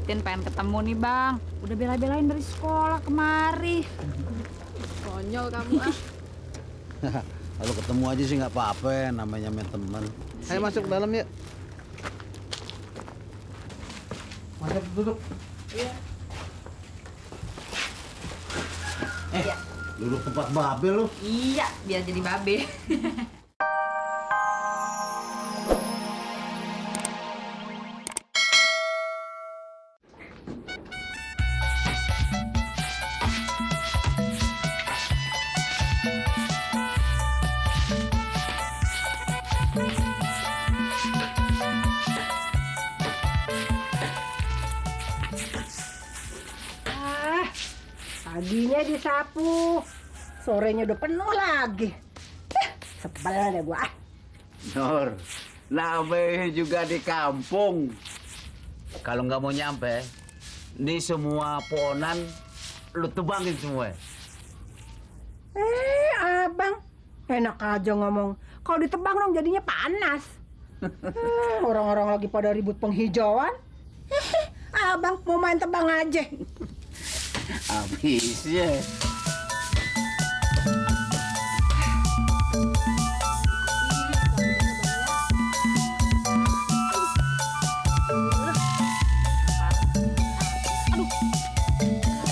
Titin pengen ketemu nih bang. Udah bela-belain dari sekolah kemari. Konyol kamu ah. Kalau ketemu aja sih nggak apa-apa, namanya main teman. Ayo masuk dalam yuk. Masuk duduk. Iya. Duduk tempat babe lu. Iya, biar jadi babe. Paginya disapu, sorenya udah penuh lagi. Sebel deh gua. Nur, namanya juga di kampung. Kalau nggak mau nyampe, ini semua ponan lu tebangin semua. Abang, enak aja ngomong. Kalau ditebang dong jadinya panas. Orang-orang lagi pada ribut penghijauan. Abang mau main tebang aja. Habisnya.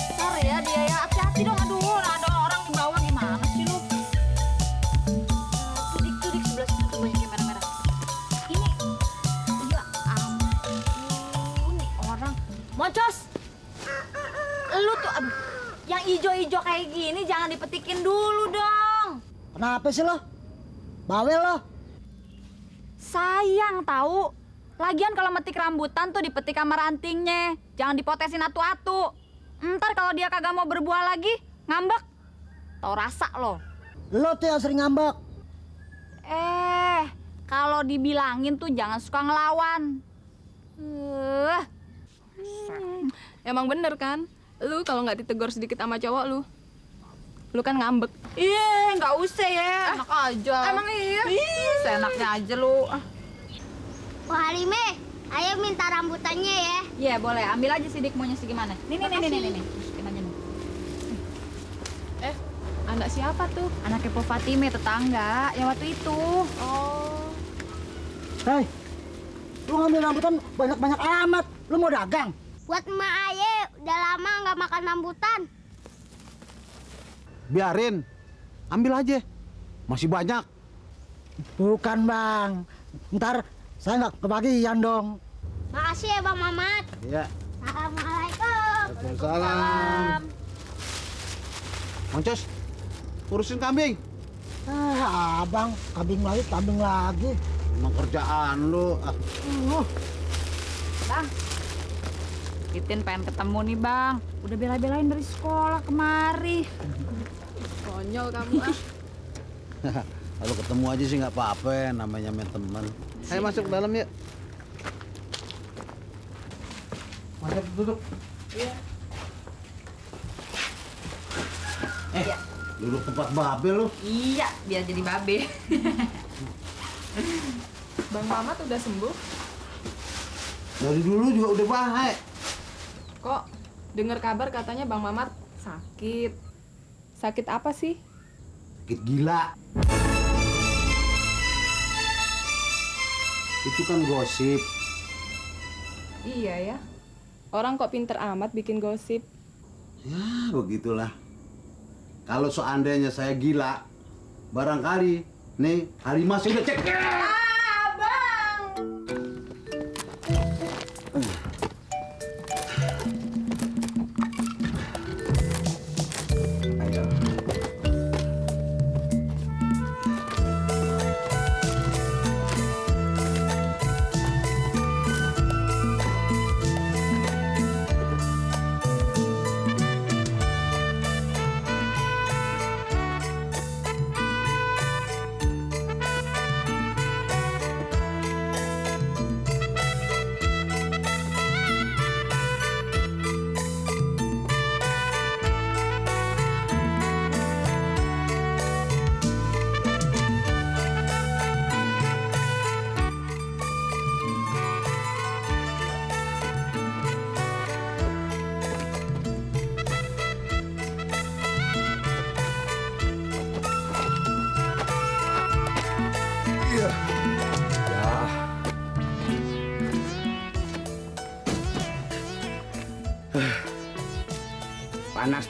Ntar ya dia ya, hati-hati dong. Aduh, ada orang di bawah gimana sih lu? Tudik sebelah situ tuh banyak yang merah-merah. Ini, ya ampun, nih orang. Mocos! Lu tuh, aduh, yang ijo-ijo kayak gini jangan dipetikin dulu dong. Kenapa sih lo? Bawel lo? Sayang tahu. Lagian kalau metik rambutan tuh dipetik sama rantingnya, jangan dipotesin atu-atu. Ntar kalau dia kagak mau berbuah lagi, ngambek. Tau rasa lo. Lo tuh yang sering ngambek. Kalau dibilangin tuh jangan suka ngelawan. Emang bener kan? Lu kalau nggak ditegur sedikit sama cowok lu kan ngambek. Iya, nggak usah ya. Enak aja. Emang iya? Seenaknya aja lu. Wah Halime, ayo minta rambutannya ya. Iya boleh, ambil aja sidik maunya segimana. Nih. Masukin aja nih. Anak siapa tuh? Anaknya Po Fatime, tetangga yang waktu itu. Oh. Hei, lu ngambil rambutan banyak-banyak amat. Lu mau dagang? Buat emak aye, udah lama nggak makan rambutan. Biarin, ambil aja. Masih banyak. Bukan bang. Ntar saya nggak kebagian dong. Makasih ya Bang Mamat. Iya. Assalamualaikum. Waalaikumsalam. Mancos, urusin kambing. Abang, kambing lagi. Emang kerjaan lu. Bang, Titin pengen ketemu nih bang. Udah bela-belain dari sekolah kemari. Konyol kamu ah. Kalau ketemu aja sih nggak apa-apa, namanya main teman. Ayo masuk dalam yuk. Masuk duduk. Iya. Duduk tempat babe lu. Iya, biar jadi babe. Bang Mamat udah sembuh? Dari dulu juga udah baik. Kok dengar kabar katanya Bang Mamat sakit? Sakit apa sih? Sakit gila. Itu kan gosip. Iya ya. Orang kok pinter amat bikin gosip. Ya, begitulah. Kalau seandainya saya gila, barangkali nih Halimah sudah cek.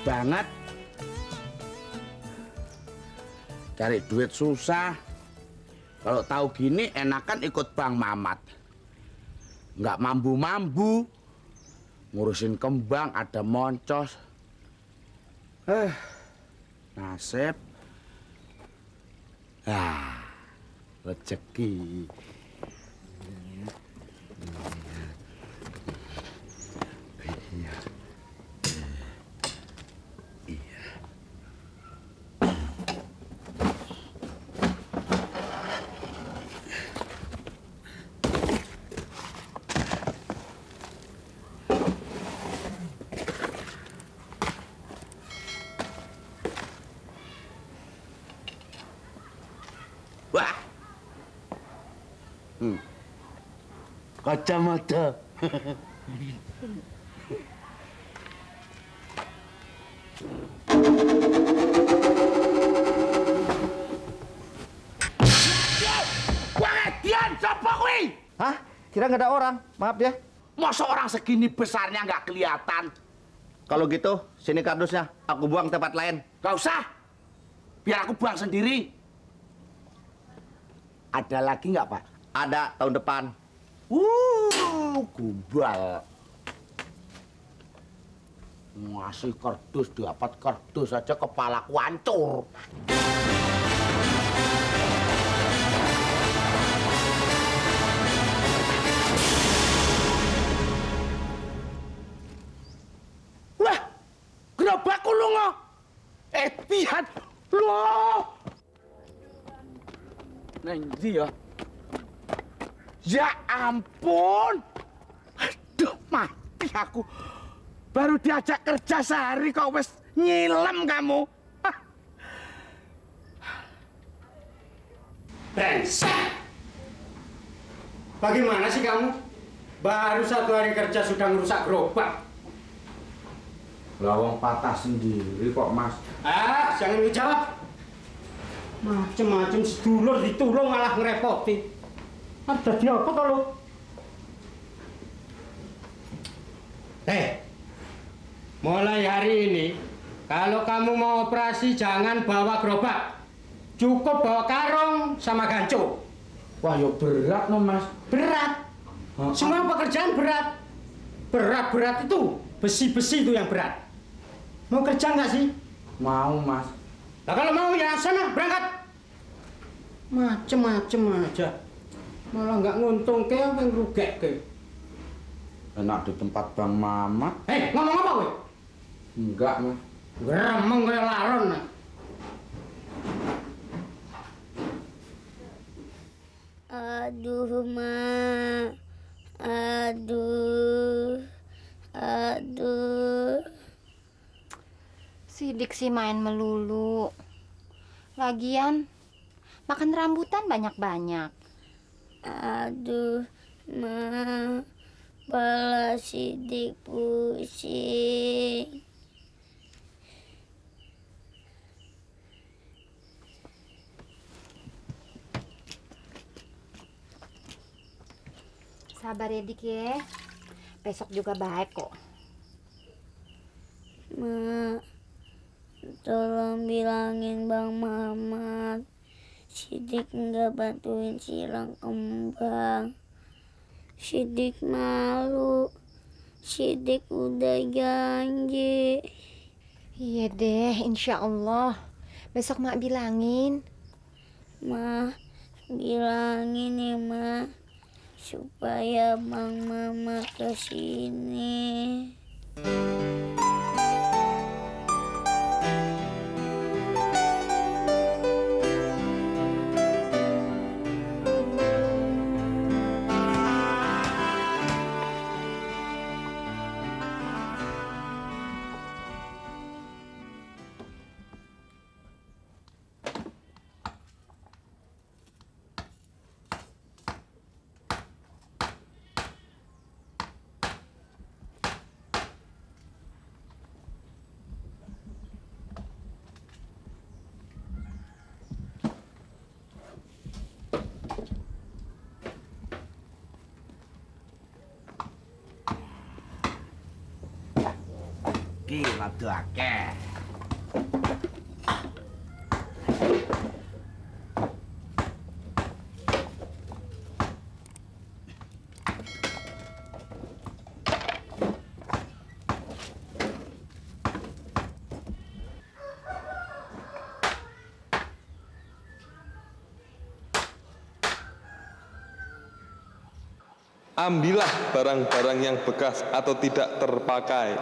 banget. Cari duit susah. Kalau tahu gini enakan ikut Bang Mamat. Nggak mambu-mambu. Ngurusin kembang ada moncos. Nasib. Rezeki. Wah. Kacamata. Wah, siapa kuwi? Hah? Kira nggak ada orang? Maaf ya. Masa orang segini besarnya nggak kelihatan? Kalau gitu, sini kardusnya. Aku buang tempat lain. Gak usah. Biar aku buang sendiri. Ada lagi nggak, Pak? Ada tahun depan. Gumbal. Ngasih kardus, dapat kardus aja kepalaku hancur. Wah, gerobakku lunga. Lihat, loh. Nah, ini ya. Ya ampun. Aduh, mati aku. Baru diajak kerja sehari kok wes nyilem kamu. Brengsek! Bagaimana sih kamu? Baru 1 hari kerja sudah ngerusak gerobak. Lawang patah sendiri kok, Mas. Jangan dijawab. Macem-macem sedulur ditulung malah ngerepoti. Ada di apa kalau? Mulai hari ini, kalau kamu mau operasi jangan bawa gerobak. Cukup bawa karung sama gancu. Wah, ya berat no, Mas. Berat. Semua pekerjaan berat. Berat-berat itu, besi-besi itu yang berat. Mau kerja nggak sih? Mau, Mas. Nah kalau mau ya sana berangkat. Macem-macem aja. Malah nggak nguntung ke apa yang rugek ke. Enak di tempat Bang Mamat. Ngomong apa gue? Enggak, Mas. Gremeng kayak laron. Aduh, Ma. Aduh. Sidik sih main melulu. Lagian makan rambutan banyak-banyak. Aduh, Ma. Kepala Sidik pusing. Sabar ya, Dik ya. Besok juga baik kok. Ma, tolong bilangin Bang Mamat, Sidik nggak bantuin silang kembang. Sidik malu. Sidik udah janji. Iya deh, insya Allah. Besok mak bilangin. Ma, bilangin ya, Ma, supaya Bang Mamat kesini. iki rada akeh. Ambillah barang-barang yang bekas atau tidak terpakai.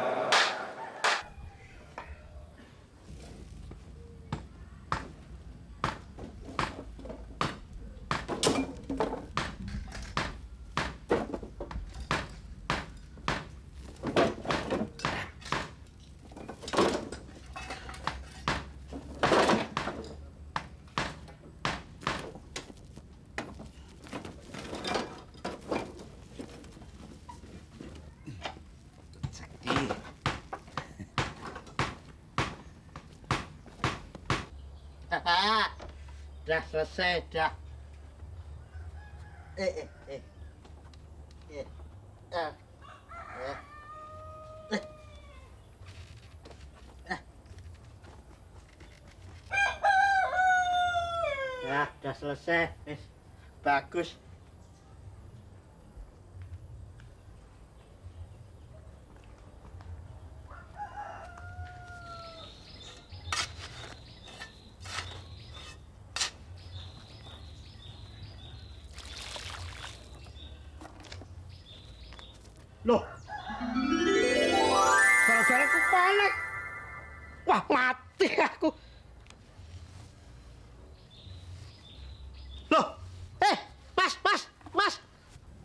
Dah selesai dah. Ya, dah selesai. Bagus. Loh. Gara-gara aku panik. Wah, mati aku. Loh. Mas.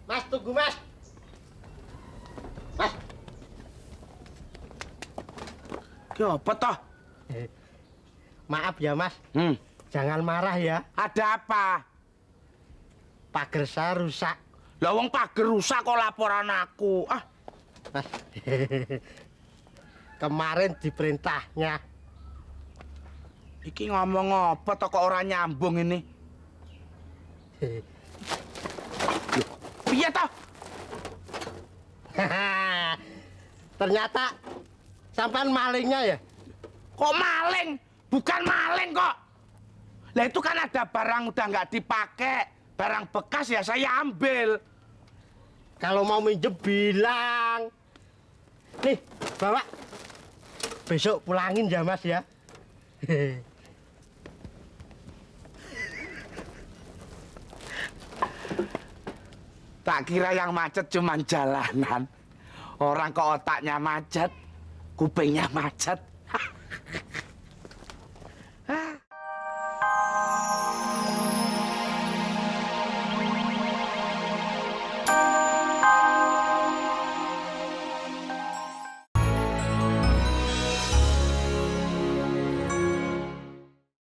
Mas, tunggu, Mas. Mas. Ki apa toh? Maaf ya, Mas. Jangan marah ya. Ada apa? Pagar saya rusak. Lah wong pager rusak kok laporan aku. Ah. Mas. Kemarin diperintahnya. Iki ngomong apa to kok ora nyambung ini? Loh, piye to? Ternyata sampean malingnya ya. Kok maling? Bukan maling kok. Lah itu kan ada barang udah nggak dipakai. Barang bekas ya saya ambil. Kalau mau minjem bilang. Nih, bawa. Besok pulangin ya, Mas ya. Tak kira yang macet cuman jalanan. Orang kok otaknya macet, kupingnya macet.